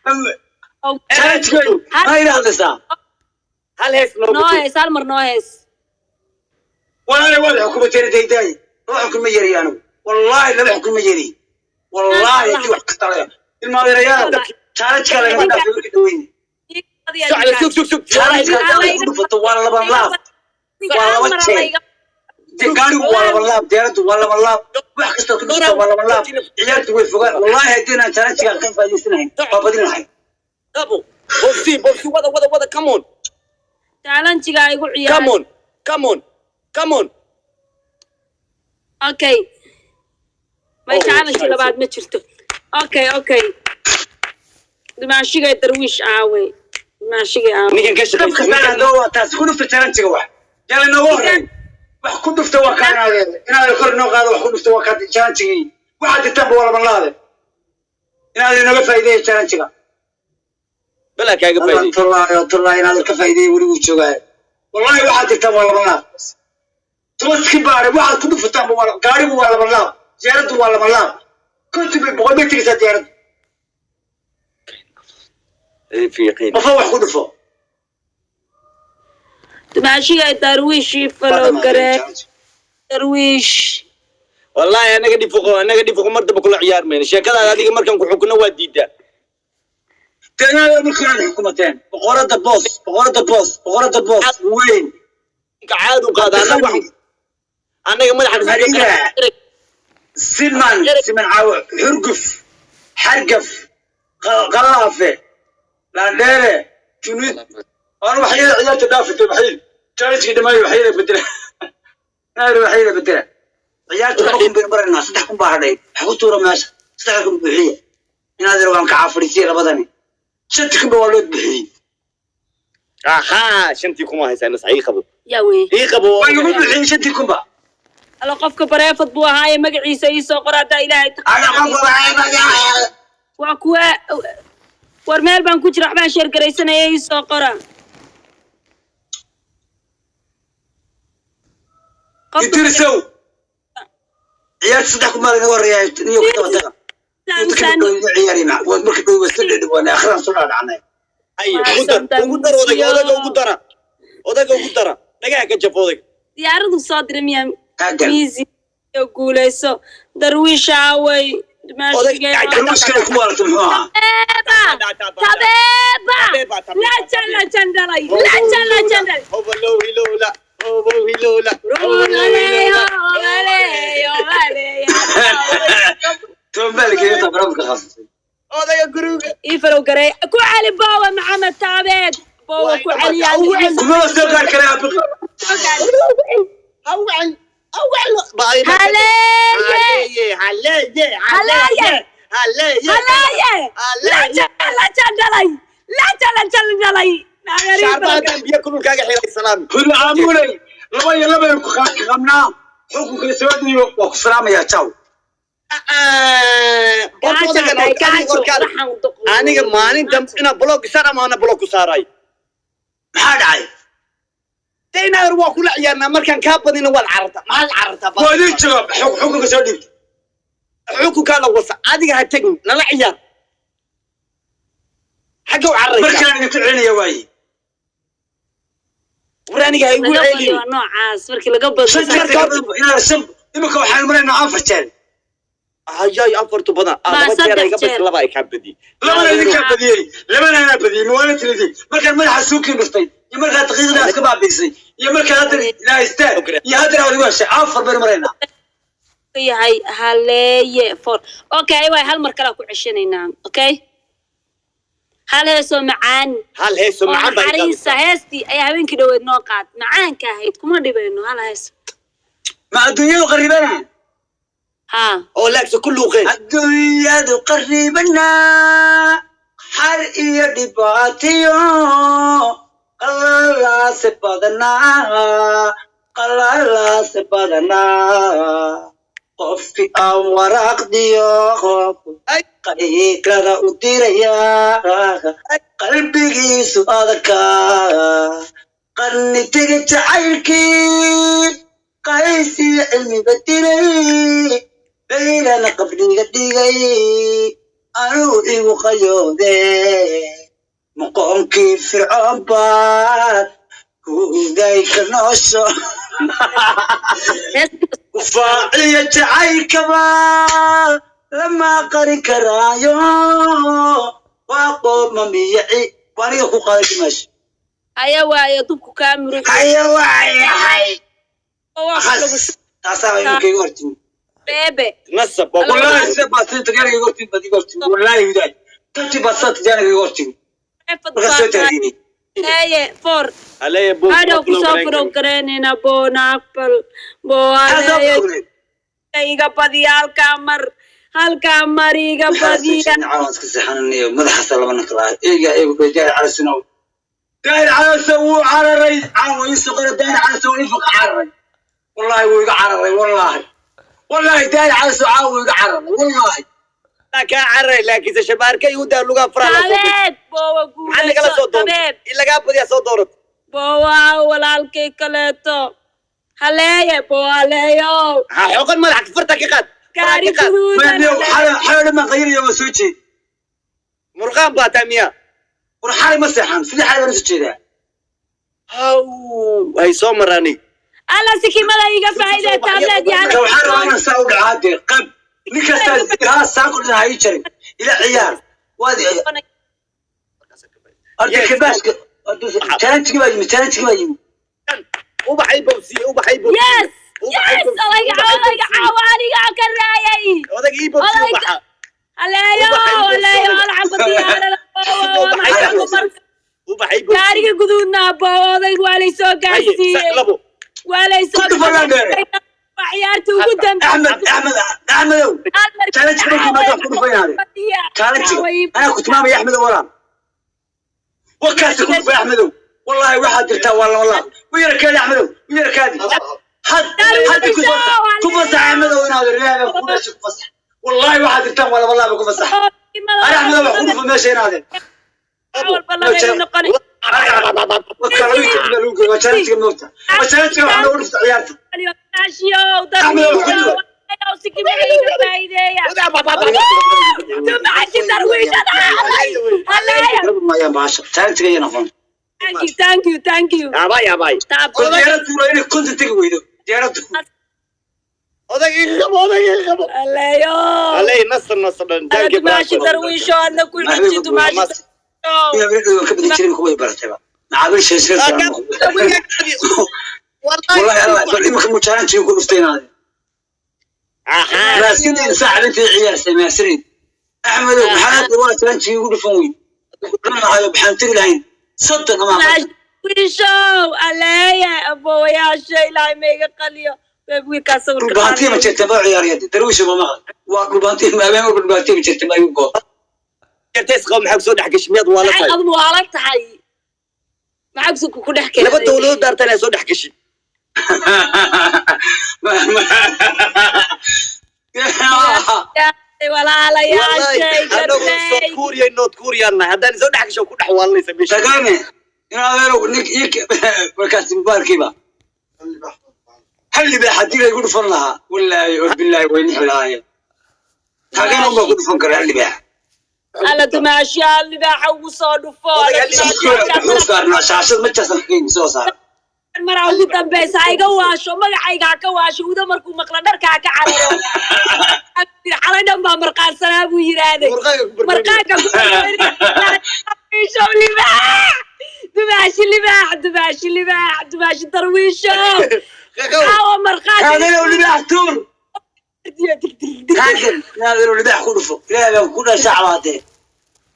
Challenge-koodu ma ila hadlaysaa? Hal hees noogu Noo tuur. hees, hal mar noo hees. Walaale, waad xukumateen daydaay. Laba xukun ma yeri anigu, wallaahi laba xukun ma yeri, wallaahi kii wax kasta laya ilmaadeerayaal. Challenge-ka lagama dhaafay marka dhaweyne. Socda, sug, sug, sug. Challenge-ka haddaad ku dhufato waa laban laab, waa laba jeer. Gaarigu waa laban laab, diyaaraddu waa laban laab, wax kastoo ku dhufto waa laban laab. Ciyaartu way fogaan. Wallaahi haddii aan challenge-ka ka faa'iidaysanahayn, waa badin lahayn. Dabo bobsi, bobsi, wada, wada, wada, come on. Challenge-ga igu ciyaar. Come on, come on, come on. Okay, may. Oh, Challenge shite. labaad ma jirto. Okay, dimaashigay Darwiish aawey? Dimaashigay aawey? Ninkan ka shaqaysta. Qof Ninkan kasta waa taas. Ku dhufta challenge-ga, wax yala nooga horreey, wax ku dhufta. Waa kaa inaad kor inoo qaado. Wax ku dhufta, waa kaa challenge-gii. Waxaad dirtaanba waa laban laabe. Inaad inooga faa'iideeya challenge-ga. Balaa kaaga faa'iiday. Tullaahi tullaahi, inaad ka faa'iideeya weli wuu joogaa. Wallahi waxaad dirtaan waa laban laab. Tobaski baare waxaad ku dhufataanba waa gaarigu waa laban laab, diyaaraddu waa laban laab, 50 bay 100 bay tegaysaa diyaaraddu. Fiiqiin. Qofo wax ku dhufo. Dimaashigay Darwiish ii follow garee, Darwiish. Wallaahi anaga dhifuqo, anaga dhifuqo, mar damba kula ciyaar mayno sheekadaada. Adiga markaan ku xukuno waa diidaa. Dee markii aad xukumateen boqorada boos, boqorada boos, boqorada boos weyn. Ninka caad u qaada, annaga waxaan annaga madaxa. Mariga. Siman siman caawo, xurguf, xargaf, qalaafe, laandheere, junud aan waxyada ciyaarta dhaafatay. Waxay challenge-kii dhamaayo, waxyada bedela naar, waxyada bedela ciyaarta. 2000 baynu maraynaa, 3000 baa hadhay. Wax ku tuura meesha, 3000 buuxiya. Inaad yar waan kacaa fadhiisiya labadani. 5000 ba waa loo bixiyey. Ahaa, shantii kuma haysaa nas, ii qabo. Yaa wey? Ii qabo. Waa lagu bixiyey shantii kunba. Allo, qofka bareefad buu ahaaye, magaciisa ii soo qora haddaa Ilaahay. Ana qofka waxay Waa kuwa war meel baan ku jira, waxbaan share garaysanaya, ii soo qora. Qofka Idrisow, ciyaarta 3000 baa laga horeeyaa, niyo ku daba taga. Ciyaarina marka dhow soo dhadhawaanay, akhiraan soo dhaadhacnay. Ay, ugu dar, ugu dar odayga, odayga ugu dara, odayga ugu dara, dhagaha ka jaf odayga. Diyaaradu soo diray miyaa? Taagan. Miisi iyo guuleyso Darwiish aaway? Oday- Darwiishkale ku waalata muxuu ahaa? Tabeeba, tabeeba, lajan lajan dhalay, lajan lajan dhalay. Hobalow hilowla, hobow hilowla. Rogaleeyo, rogaleeyo, rogaleeyo. Tobanbaalkeeda barabka khasisay. Odayga guriga. Ii follow gareey, ku celi boowa. Maxamed Taabeed, boowa ku celiyaa. Kumaba soo gaar kale abiq. Hawcan Haleeye. Haleeye. Haleeye. Haleeye. Haleeye. Haleeye. Lajan lajan dhalay, lajan lajan dhalay. Shaarbadan biyo kululkaaga xiray salaami. Kullu aamunay, laba iyo laba ku qabnaa. Xukunka soo dhiibo, waa ku salaamayaa, jaw. Horta odaygan horkaale. Aniga maalin dambe inaan block saar ama ana block ku saaray. Maxaa dhacay? Dee inaad waa kula ciyaarnaa, markaan kaa badina waad carartaa, maxaad carartaa? Waa idin jawaab, xukunka soo dhiibta. Xukunkaa la wasa, adiga ha tegin, nala ciyaar. Xagga u cararaysaa? Markaan idinku celinaya waaye. War aniga ha igu Laga celin. badiyo waa noocaas markii laga badiyo. Shan jeer inaad shan, imika waxaan maraynaa afar jeer. Hayay, afartu badan. Ma, laba jeer saddex iga bas jeer. Laba ay kaa badiyey. Labana idinkaa badiyey, labana anaa badiyey. Mawaalin tilidii markaan madaxa suukiin dhuftay iyo markaa daqiiqadaas ka baabiisay iyo markaa hadda ilaa istaag iyo haddana aad igu heshay, afar baynu maraynaa. Yahay haleeye four. Okay, waay, hal mar kalaa ku ceshanaynaa. Okay, hal heesoo macaan. Hal heeso oo macaan baa. Naxariisa heestii ayaa habeenkii dhaweed noo qaad, macaanka ahayd, kuma dhibayno hal hees. Ma adduunyadu qaribana? Haa. Oo laagsa ku luuqeen. Adduunyadu qaribana, xar iyo dhibaatiyo qalalaase badanaa, qalalaase badanaa. Qofki aan waraaqdiyo qayklada u diraya, qalbigiisu adkaa, qarni tega jacaylkii, qaysiyo cilmiga dilay, baylana qabriga dhigay. Anuu igu qayoode muqoonkii Fircoon baad huday ka noosho kufaaciyo jacaylkaba lama qarin karaayo, waa qoomamiyaci aniga ku qaaday dimash. Haya waaye, dubku kaa murug. Haya waayahay, taasaa iminka iga hortimi. Bebe. Nasab waa ku Wallahi sida baad talyaaniga iga hortimi baad iga hortimi, wallahi hudaay tanti baad sida talyaaniga iga hortimi markaa soo taagini. Haye four. Haleeye buu. Hadhow kusoo furogaraynayna boona aqbal boo haleeye iga badiya, halkaa mar, halkaa mar iga badiya. Iska seexananayo madaxaasa laba nakala eega eegu daahir calasinow, Daahir Calasow wuu cararay caawa ii soqora. Daahir Calasow ifa ka cararay, wallahi wuu iga cararay, wallahi wallahi Daahir Calasow caawa wuu iga cararay, wallahi. Kaa cararay, laakiinse shabaarka igu daa lugaa faraa la soo Tabeeb boowa. Maxaa nagala soo Guulayso. doonto? Tabeeb. In lagaa badiyaa soo doorato. Boowa walaalkay kaleeto haleeye boo haleeyo. Ha xoqan, madax farta ka qaad, faraha Gaari ka qaad. guduudan. Xalay dhan baan qaylinaya, waa soo jeed. Murqaan baa taa miya? War xalay ma seexan, sidii xalay baan usoo jeedaa. Haw hay soo marani. Alla sikimada iga faa'iidee tablet. Marka waxaan rabaa Yani. Inaan saa u dhacaa dee qab nin kastaa haa saa ku dhan ha ii jarin ila ciyaar waad arda kabaashka challenge baa yimi, challenge baa yimi. Ubaxay bowsiye, ubaxay bowsiye. Yes yes, odayga odayga caawa anigaa ka raayay. Odag ii bowsiye. Odayga. Ubaxa. Haleeyo haleeyo alxamba diyaarada. Ubaxay bowsiye. Gaariga guduudna boo odayga waa laysoo Haye, gaarsiiyey. Labo. Waa laysoo Ku dhufanaa dheere. Waa ciyaarta ugu dambeysay. Axmed, Axmed, Axmedow, challenge markii maanta ku dhufanyaade challenge anaa ku tilmaamaya Axmedow, walaal wakaasi ku dhufay Axmedow, wallahi waxaad jirtaa waa laba laab u yara kaadi Axmedow, u yara kaadi had hadda ku fasax, ku fasax Axmedow inaad reeba ku meesha ku fasax, wallahi waxaad jirtaan waa laba laab ku fasax ana Axmedow wax ku dhufa meesha inaadeen. Waa challenge moogta, waa challenge waxaa loogu dhufta ciyaarta. Axmedow wax ku dhufa. Maayaan bahasha challenge iyo noqon. Thank you, thank you. Yaabay, yaabay. Oo diyaarad tuura inay konton tegi weydo diyaaradu. Odag ii qabo, odag ii qabo. Haleeyo. Haleeye nasar nasar dhan. Dumaashi Darwiisho adna ku xiji dumaashi. Ina wiilka ka badin jiray kuway baratayba macaamiil sheeshada. Wallahi Allah bal imika mu challenge ku dhuftay inaad raasinin saaxib intii ciyaartay maasrin Axmedow maxaad waa challenge ugu dhufan weyn waxaan waxaan tegi lahayn 30 ama 40. Wiishow aleeye aboowayaasha ilaahay ma iga qaliyo beeb wiilkaas sawirka. Dhulbaantiya ma jirta ma ciyaariyad Darwiish ma maqal waa dhulbaantiya ma habeen walba dhulbaantiya ma jirta ma igu goo. Jartees qabo, maxaa kusoo dhex gashay? Miyaad waala Maxay tahay? Adigu waalan tahay, maxaa ku dhex keenay? Laba dowladood daartan ayaa soo dhex gashay. Walaalayaashay. Anagu South Garley. Korea, North Korea nahay, haddaan soo dhex gasho ku dhex waalanaysa meesha. Tagane in adeerow nink ii markaas mubaarkiiba hal libaax haddii laygu dhufan lahaa, wallaahi oo bilaahi way nixi lahaayeen. Tagane unbaa ku dhufan kara hal libaax. Alla dumaashaal libaaxa ugu soo dhufo. Alla dumaashaal. Wuxuu saarnaa shaashad ma jaasan kageyn soo saar. Maraa ugu dambeysa ha iga waasho, magacayga ha ka waasho uda markuu maqla dharka ha ka cararo. Xalay dhan baa marqaansanaa buu yidhaahday. Murqaanka ku barbaariyo. Marqaanka ku barbaariyo libaax dumaashi libaax dumaashi libaax dumaashi Darwiisho caawa marqaanka. Taageerow libaax tuur taageer taageerow libaax ku dhufo, ilaahay baan ku dhashaa cabaatee.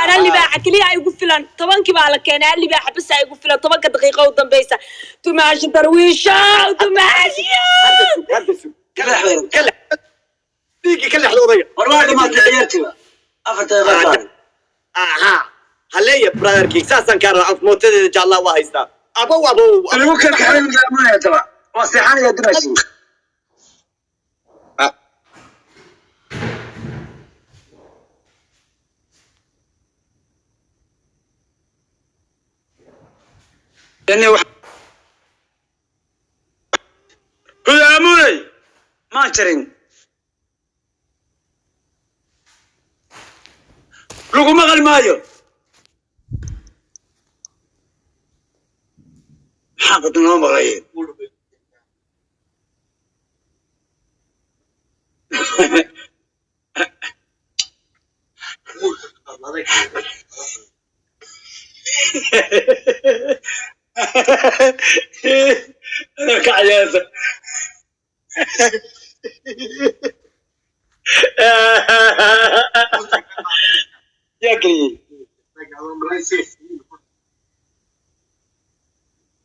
Ana libaaxa keliya ay igu filan, 10-kii baa la keenay, libaaxa bas ay igu filan 10-ka daqiiqo u dambeysa dumaashi Darwiisho dumaashiyo. Hadda sug. Libaax bay Ka lex dhiigga, ka lexda odayga. War waa dhamaatay ciyaartiiba, 4 daqiiqo saaran. Aha haleeya brotherkii, saasaan kaa rabaa, af mootadeeda jaallaa waa haystaa, abow abow. Lagu kalkaxay gaamanaya taba waa seexanaya dumaashi. Kudaamunay maan jarin. Lagu maqli maayo. Maxaa qad noo maqlay? Ana ka cayaasa. Yaa geliyey.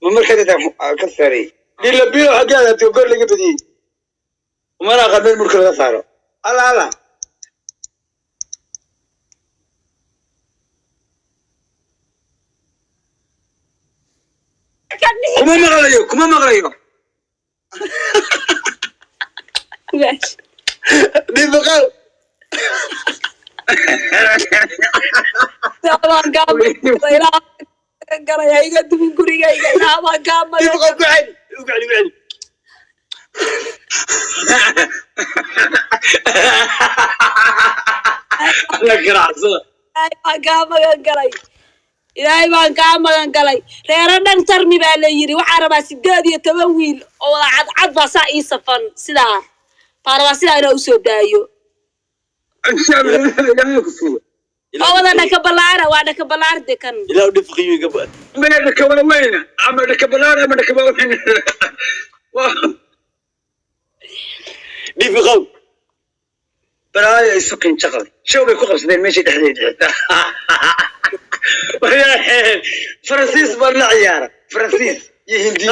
Ma markaa ka saaray lila bilo xaggeeda hatiyo goor laga badiyey umana aqaan meel murka laga saaro alla alla. Kuma maqlayo, kuma maqlayo. Dhifiqow. Ilaah kaa galaya, iga dumin gurigayga, ilaah baan kaa magan. Dhifiqow, ku celi, ku celi, ku celi. Alla garacsada. Ilaahay baan kaa magan galay, Ilaahay baan kaa magan galay. Reero dhan tarmi baa la yiri. Waxaa rabaa 18 wiil oo wada cadcad baa saa ii safan, sidaa baa rabaa sidaa inaa usoo daayo. Ilaahay ku siiyo. Oo wada dhaka balaara, waa dhaka balaar de kan. Ilaahu dhifiqiyu iga ba. Ama dhaka waaweyna ama dhaka balaar ama dhaka waaweyna. Dhifiqow. Balaayo isu qinjaqal show bay ku qabsadeen meesha dhexdeeda. Faransiis baa la ciyaara, Faransiis iyo Hindi.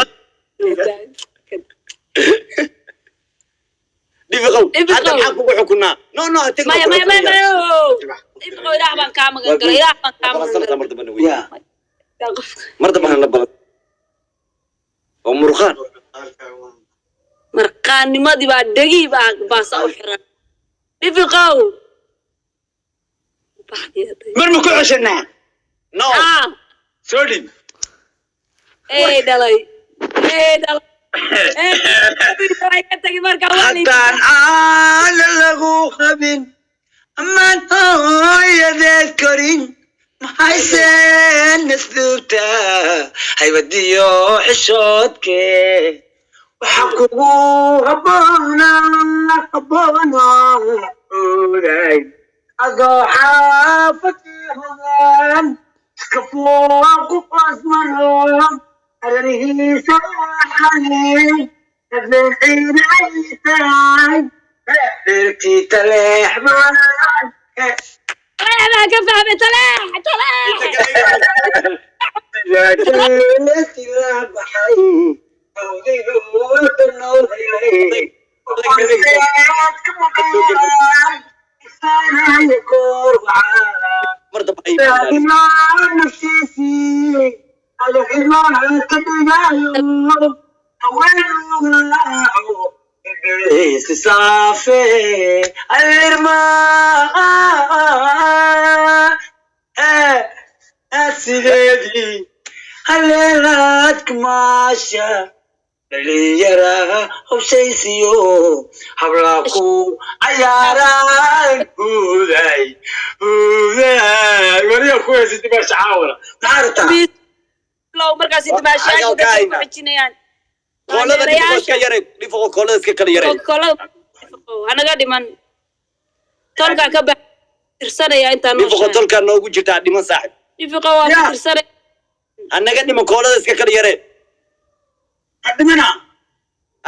Dhifiqow. Dhifiqow. Hadda maxaan kugu xukunaa? No, no, ha tegin. Maya, maya, maya, maya. Dhifiqow, Ilaah baan kaa magan galay, Ilaah baan kaa magan galay. Mar dambe na ya mar dambe hana balan oo murqaan. Marqaanimadii baa dhegihii baa baasa u xiran. Dhifiqow. Mar ma ku ceshanaa? No. Ah. Soo dhib. Ee dhalay, ee dhalay, ee dhalay, ka tagi markaa waa la. Haddaan caana lagu qabin amaan hooyadeed korin, maxayseen nasduubta haybadiyo xishoodke? Waxa kugu habboona habboona oday adoo xaafadii hogaan iska fooqu qoosmaro hararihiisa xalin habeenciinaytahay beertii taleexbaan. Taleex baan ka fahmay, taleex, taleex. Baxay Mar dambe ay imaadaan. Saafe alirma sideedii haleelaadka maasha dhalinyara hobshaysiyo hablaa ku cayaaraan huuday huuday wariya ku heysatay meesha caawala maxaa rabtaa? Low markaas intimaashaagi Xagal dadka ku ka xijinayaan. Koolada dhifiqo iska yaray, dhifiqo, koolada iska kala yaray. Koolada hanaga dhiman, tolkaa ka bax tirsanaya intaan Dhifiqo, nooshahay. Tolkaa noogu jirtaa dhiman, saaxib. Dhifiqo waa ku Ya. tirsanaya. Hanaga dhiman, koolada iska kala yaree. Dhimana.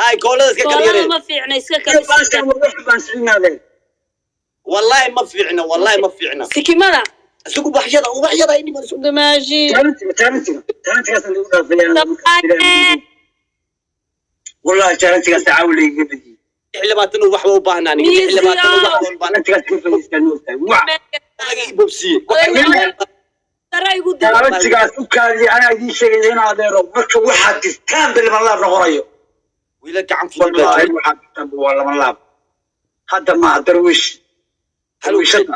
Ay, koolada iska kala Koolada yaree. ma fiicna, iska kala Baashan sida. wax baan siinaadeen. Wallahi ma fiicna, wallahi ma fiicna. Sikimada. Isugu ubaxyada, ubaxyada ay dhiman isugu. Dumaashi. Challenge challenge lagu dhaafay. Wallahi challenge caawi laga badiyay. 26 ubax baa u baahnaa aniga, 26 ubax baan u baahnaa. Challenge ka fadhiistan moogtahay wa. Laga ibobsiye. Dara igu daro. Challenge u kaadiye, anaa idiin sheegaya in adeero marka waxaad dirtaan ba lama laab noqonayo. Wiila gacan fudud baa Wallahi jira. Waxaad dirtaan waa lama laab hadda maaha Darwiish, Darwiishada.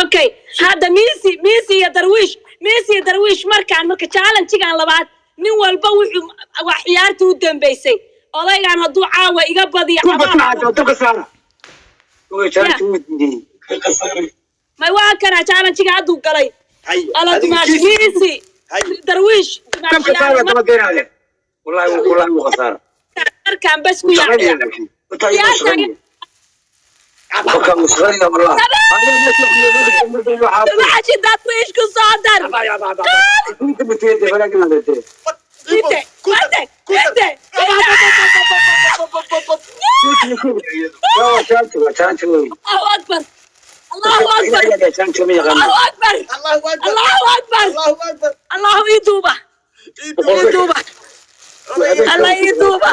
Okay, hadda Misi, Misi iyo Darwiish, Misi iyo Darwiish markaan marka challenge-gan labaad nin walba wuxuu waa ciyaartii u dambeysay. Odaygan hadduu caawa iga badiyo Kuba abaal saacada dabka saara. Oy, challenge wuu diiday. May waa kana challenge-ga hadduu galay. Hay. Ala Adiga dumaashigiisi. Hay. Darwiish. Kam khasaara daba geenaade. Wallahi wallahi wuu khasaara. Markaan bas ku yaacaya. Shaqaynaya wallahi. Dumaashii Darwiish ku soo dar. Inte, inte, inte. Allahu akbar. Allahu akbar. Allahu akbar. Allahu akbar. Allahu akbar. Allahu akbar. Allahu ii duuba. Ii duuba. Alla ii duuba.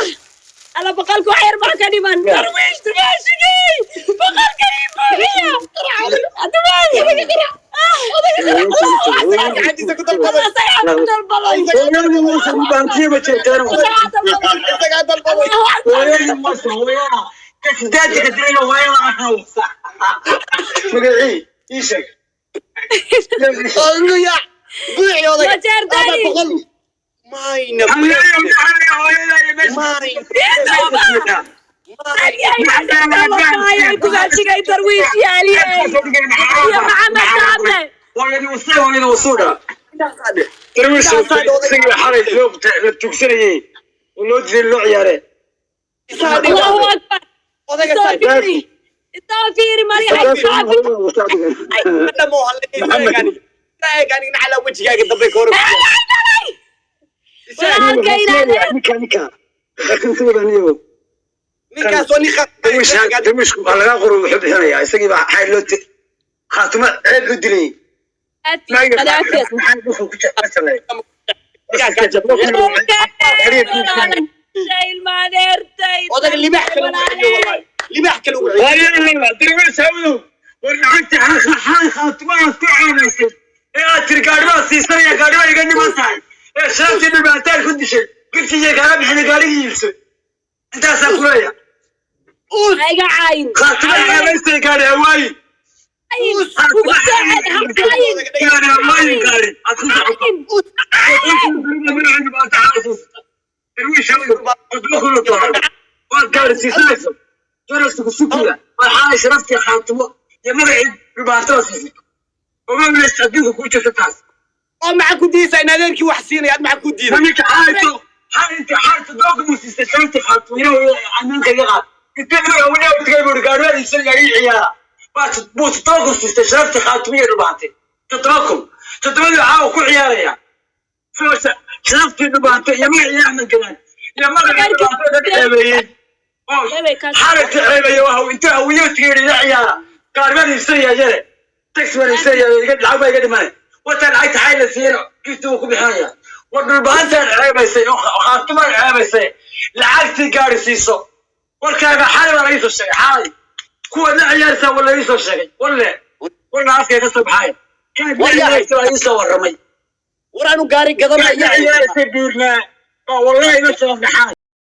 Alla boqolku wax yar baa ka dhiman. Darwiish dumaashigii. Boqolka ii buuxiya. Dumaashi. Gacantiisa ku dalbaday. Isagaa ku dalbaday. Isagaa dalbaday. Isagaa dalbaday. Allahu akbar. Oo inuu yaac. Buuxi odayga. Wajeer Ama dani. boqol. Mayna. Mayna. Ii duuba. Aliyay dumaashigay Darwiish iyo Aliyay. Iyo Maxamed Saable. Allahu akbar. Odayga Isoo saa. fiiri. Isoo fiiri Maria. Isoo fiiri. Dhamo halleeyay. Eeg aniga nacala wejigaaga dambe ka hor. Ninkaas oo nin khaatuma ceeb u dilay. Odayga libaax kale ugu celiyo wallahi. Libaax kale ugu celiyo. War lacagta khaatumahaad ku ceebaysay ee aad tiri gaadhibaad siisanaya gaadhiba iga dhiman tahay ee sharaftii dhibaataan ku dishay giftiisa kaaga bixina gaadhigii iibso intaasaan ku leeya khaatuma ceebaysay gaadhi hawaayi gaadhi hawaayi gaadhi aad ku socoto. Waad gaari siisanayso darasku sukuya waxaa sharaftii khaatumo iyo magacii dhibaatada siisay uma adduunka ku jirta taas. Oo maxaa ku diidaysaa in adeerkii wax siinaya? Ad maxaa ku diiday? Ninka xaayto xaayto xaayto dooga buu siistay sharaftii khaatumo inuu ammaanka iga qaad inta inuu awliyaa u tagay buuri gaadhibaad iibsanaya ii ciyaara buu toddoba kun siistay sharaftii khaatumo iyo dhibaatay 7,000 toddobadii caawa ku ciyaaraya sharaftii dhibaatay iyo magacii Axmed Galaan iyo magacii dhibaatada dad ceebeeyey xaalagta ceebeeye waxa intuu hawiye u tagay ila ciyaara gaadhibaad iibsanaya yare tax baan iibsanaya lacag baa iga dhimanay wataa lacagta xayla siiyana gifti wuu ku bixinaya war dhulbahantaan ceebaysay oo khaatumaan ceebaysay lacagtii gaadhi siiso warkaaga xalay baa laga soo sheegay xalay kuwa la ciyaarsaa war laga soo sheegay walle warna afkay ka soo baxay kaad la ciyaaraysa waa ii soo warramay. War aanu gaari Kaad la gadanaya. ciyaaraysay buurnaa oo wallahi ma soo baxaan.